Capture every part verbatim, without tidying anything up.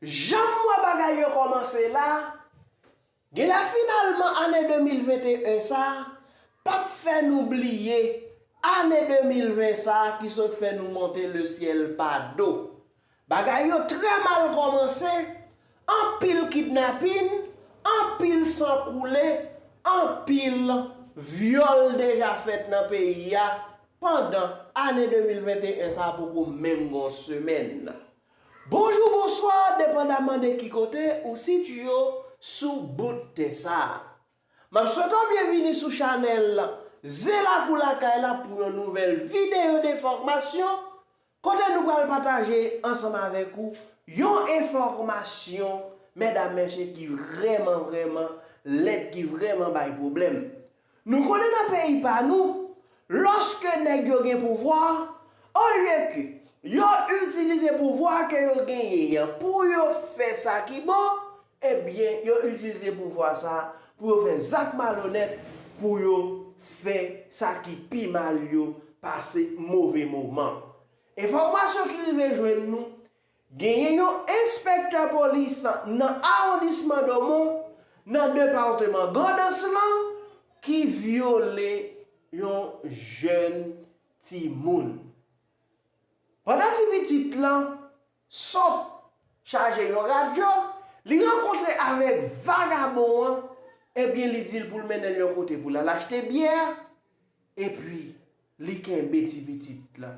Jan m wè bagay yo kòmanse la, genlè finalman ane de mil venteyen sa p ap fè nou bliye ane de mil ven sa ki sot fè nou monte lesyèl pa do. Bagay yo trè mal kòmanse, anpil kidnapin, anpil san koule, anpil vyòl deja fèt nan peyi a, pandan ane de mil venteyen sa poko menm gen yon semèn. Bonjou, bonswa, depandaman de ki kote ou sitiye w sou bout tè sa a. M ap swete w byenvini sou chanèl Ze Lakou Lakay la pou yon nouvèl videyo de fòmasyon, kote nou pral pataje ansanm avèk ou yon enfòmasyon, medam, mesye, ki vrèman, vrèman lèd, ki vrèman bay pwoblèm. Nou konnen nan peyi pa nou, lòske nèg yo gen pouvwa, olye ke yo itilize pouvwa ke yo genyen an pou yo fè sa ki bon, ebyen, yo itilize pouvwa sa a pou yo fè zak malonèt, pou yo fè sa ki pi mal, yo pase move moman. Enfòmasyon ki rive jwenn nou, genyen yon enspektè polis nan awondisman Domon, nan depatman Grandans lan, ki vyole yon jèn timoun. Pandan ti pitit lan sot chaje yon radyo, li rankontre avèk vagabon an, ebyen, li di l pou l mennen l yon kote pou l al achte byè, epi li kenbe ti pitit lan,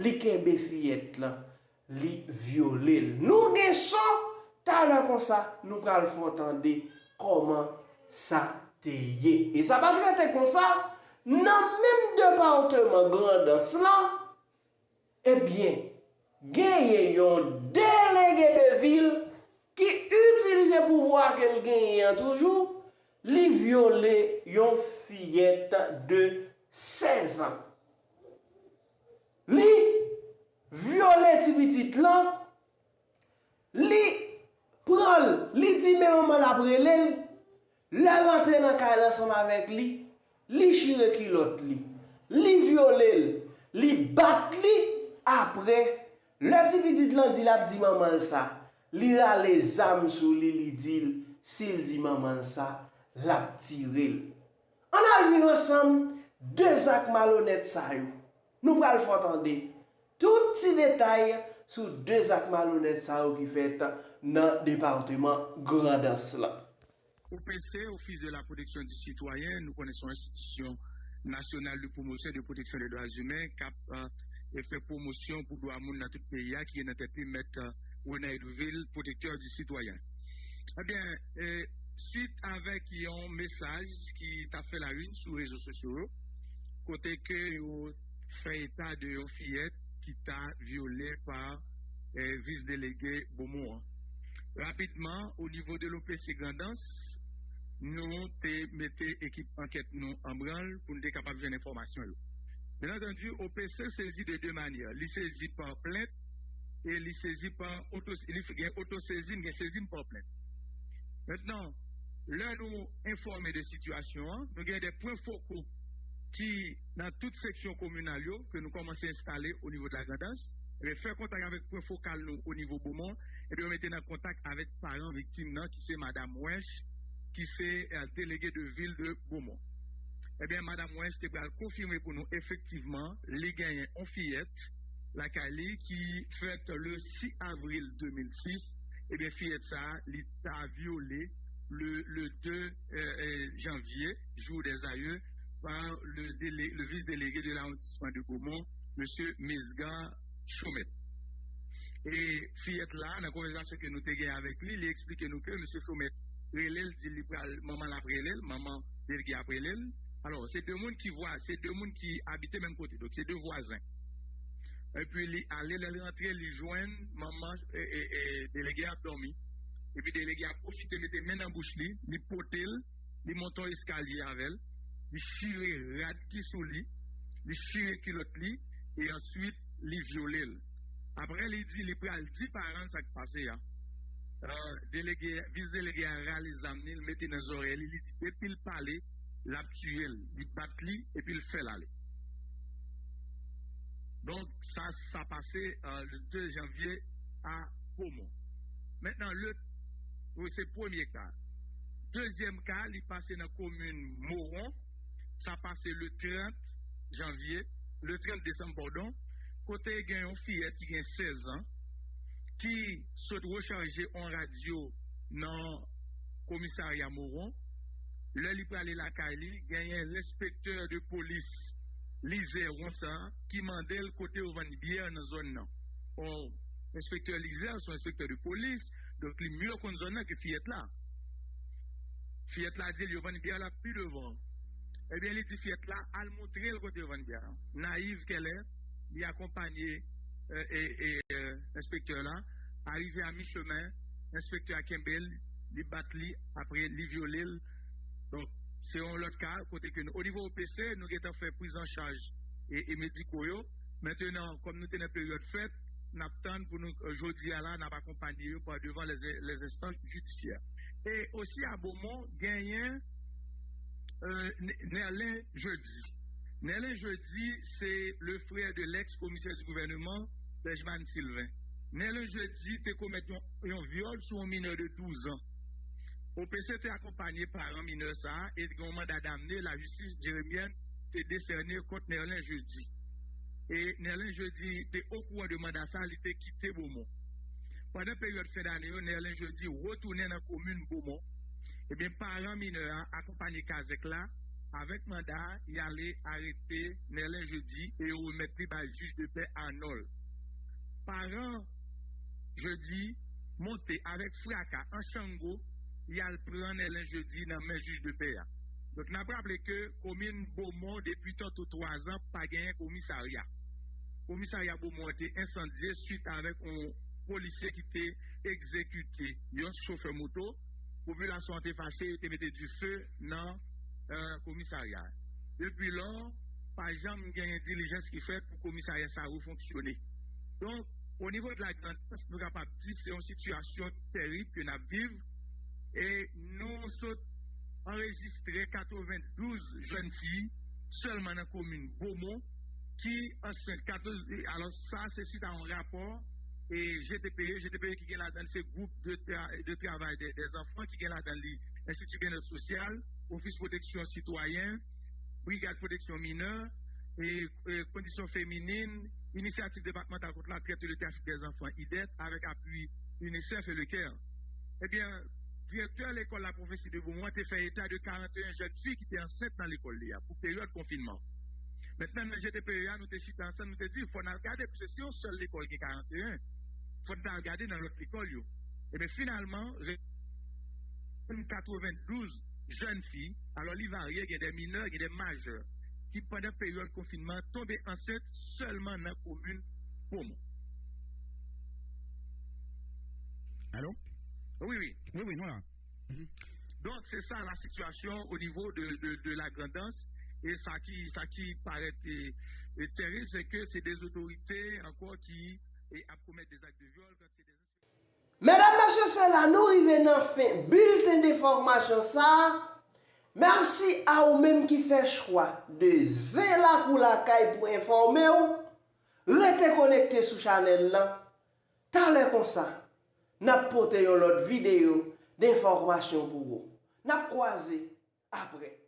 li kenbe fiyèt lan, li vyole l. Nou gen son, talè konsa, nou pral fè w tande kòman sa te ye. E sa pa t rete konsa, nan menm depatman Grandans lan, ebyen, genyen yon delege de vil ki itilize pouvwa ke l genyen an toujou, li vyole yon fiyèt de sèz an. Li vyole ti pitit lan, li pran l, li di men manman l ap rele l, lè l antre nan kay la ansanm avèk li, li chire kilòt li, li vyole l, li bat li, apre, lè ti pitit lan di l ap di manman l sa, li rale zam sou li, li di l, si l di manman l sa, l ap tire l. Ann al vin ansanm, de zak malonèt sa yo. Nou pral fè w tande tout ti detay sou de zak malonèt sa yo ki fèt nan depatman Grandans lan. O P C, Office de la Protection du Citoyen, nou konnen se yon enstitisyon nasyonal de pwomosyon de pwoteksyon de dwa imen k ap, euh, e fè pwomosyon pou dwa moun nan tout peyi a, ki gen nan tèt li Mèt, euh, Ronald Douville, pwotektè di sitwayen. Ebyen, e, swit avèk yon mesaj ki t ap fè la une sou rezo sosyo yo, kote ke yo fè eta de yon fiyèt ki ta vyole pa, e, vis delege Bomon an. Rapidman, o nivo de l'O P C Grandans, nou te mete ekip ankèt nou an branl pou n te kapab jwenn enfòmasyon yo. Byen antandi, O P C sezi de de manyè. Li sezi pa plent e li sezi pa oto, li gen otosezi, li gen sezi pa plent. Mentnan, lè nou enfòme de sitiyasyon an, nou gen de pwen foko ki nan tout seksyon kominal yo, ke nou kòmanse enstale o nivo de la Grandans, ebyen, fè kontak avèk pwen fokal nou o nivo Bomon, ebyen, yo mete nan kontak avèk paran viktim nan, ki se Madam Wench, ki se, eh, delege de vil de Bomon. Ebyen, Madam Wench te pral konfime pou nou efektivman, li genyen yon fiyèt lakay li ki fèt le sis avril de mil sis, ebyen, fiyèt sa a, li ta vyole le, le de, eh, eh, janvye, Jour des Aïeux, pa le délé-, le vis-delege de lawondisman de Bomon, mesye Mesgan Chomèt. E fiyèt la, nan konvèsasyon ke nou te gen avèk li, li eksplike nou ke mesye Chomèt rele l, di li pral, manman l ap rele l, manman delege ap rele l. Alò, se de moun ki vwa-, se de moun ki abite menm kote, donk se de vwazen. Epi li ale, lè l rantre, li jwenn manman, e, e, e, delege ap dòmi. Epi delege a pwofite mete men nan bouch li, li pote l, li monte yon eskalye avè l, li chire rad ki sou li, li chire kilòt li, e answit li vyole l. Apre li di li pral di paran l sa k pase a. Euh, delege, vis delege a rale zam li, l mete nan zòrèy li, li di depi l pale, l ap tiye l, li bat li, epi l fè l ale. Donk, sa, sa pase, euh, le de janvye a Bomon. Mentnan, le, se premye ka. Dezyèm ka, li pase nan komin Mowon. Sa pase le trant janvye, le trant desanm, padon, kote gen yon fiyès ki gen sèz an, ki sot rechaje yon radyo nan komisarya Mowon. Lè li prale lakay li, genyen lenspektè de polis Lizè Wonsan ki mande l kote yo vann byè nan zòn nan. Or, enspektè Lizè se yon enspektè de polis, donk li mye konn zòn nan ke fiyèt la. Fiyèt la di l yo vann byè la pi devan. Ebyen, li di fiyèt la al montre l kote yo vann byè a. Nayiv kèlè, li akonpanye e, e, e, enspektè la. Arive a michemen, enspektè a kenbe l, li bat li, apre li vyole l. Donk, se yon lòt ka kote ke nou, o nivo O P C, nou gentan fè prizanchaj e, e mediko yo. Mentnan, kòm nou te nan peryòd fèt, n ap tann pou nou, jodi a la, n ap akonpanye yo pa devan les, les instances judiciaires. E osi a Bomon, genyen euh, Nerlin Jeudi. Nerlin Jeudi, c'est le frère de l'ex-commissaire du gouvernement, Benjamin Sylvain. Nerlin Jeudi te komèt yon, yon vyòl sou yon minè de douz an. O P C te akonpanye paran minè sa a e te gen yon manda damne lajistis jeremyèn te desène kont Nerlin Jeudi. E Nerlin Jeudi te okouran de manda sa a, li te kite Bomon. Pandan peryòd fen dane yo, Nerlin Jeudi retounen nan komin Bomon. Ebyen, paran minè a akonpanye kazèk la avèk manda a, y ale arete Nerlin Jeudi e yo remèt li bay jij de pè Arnold. Paran Jeudi monte avèk fraka an chango, y al pran Nerlin Jeudi nan men jij de pè a. Donk, n ap raple ke komin Bomon, depi tanto twa zan, pa genyen komisarya. Komisarya Bomon an te ensandye swit avèk yon polisye ki te egzekite yon chofè moto. Popilasyon an te fache, yo te mete dife nan, euh, komisarya a. Depi lò, pa janm genyen dilijans ki fèt pou komisarya sa a refonksyone. Donk, o nivo de la Grandans, nou kapab di se yon sitiyasyon terib ke n ap viv. E nou sot anrejistre katrevendouz jèn fi sèlman nan komin Bomon ki ansent. Katòz, alò, sa se swit a yon rapò e G T P E, G T P E ki gen ladan l se gwoup de, tra- de travay de, des enfants ki gen ladan li Enstiti Byennèt Sosyal, Ofis Pwoteksyon Sitwayen, Brigad Pwoteksyon Minè, e, e, Kondisyon Feminin, Inisyativ Depatmantal Kont la Trèt e le Trafik dè Zanfan, IDET, avèk apui UNICEF e le CARE. Ebyen, direktè lekòl La Prophétie de Beaumont te fè eta de karanteyen jèn fi ki te ansent nan lekòl li a pou peryòd konfinman. Mentnan, nan G T P E a, nou te chita ansanm, nou te di, fò n al gade, piske si yon sèl lekòl gen karanteyen, fò n ta al gade nan lòt lekòl yo. Ebyen, finalman, re- katrevendouz jèn fi, alò li varye, gen de minè, gen de majè, ki pandan peryòd konfinman tonbe ansent sèlman nan komin Bomon. Alo? Wi, wi. Wi, wi, nou la. Mhm. Donk, se sa la sitiyasyon o nivo de, de, de la Grandans. E sa ki, sa ki parèt e, e terib, se ke se de otorite ankò ki e, ap komèt de zak de vyòl, kan se de Medam, mesye, se la nou rive nan fen bilten de enfòmasyon sa a. Mèsi a ou menm ki fè chwa de Zen Lakou Lakay pou enfòme w. Rete konekte sou chanèl lan. Talè konsa, n ap pote yon lòt videyo de enfòmasyon pou ou. N ap kwaze apre.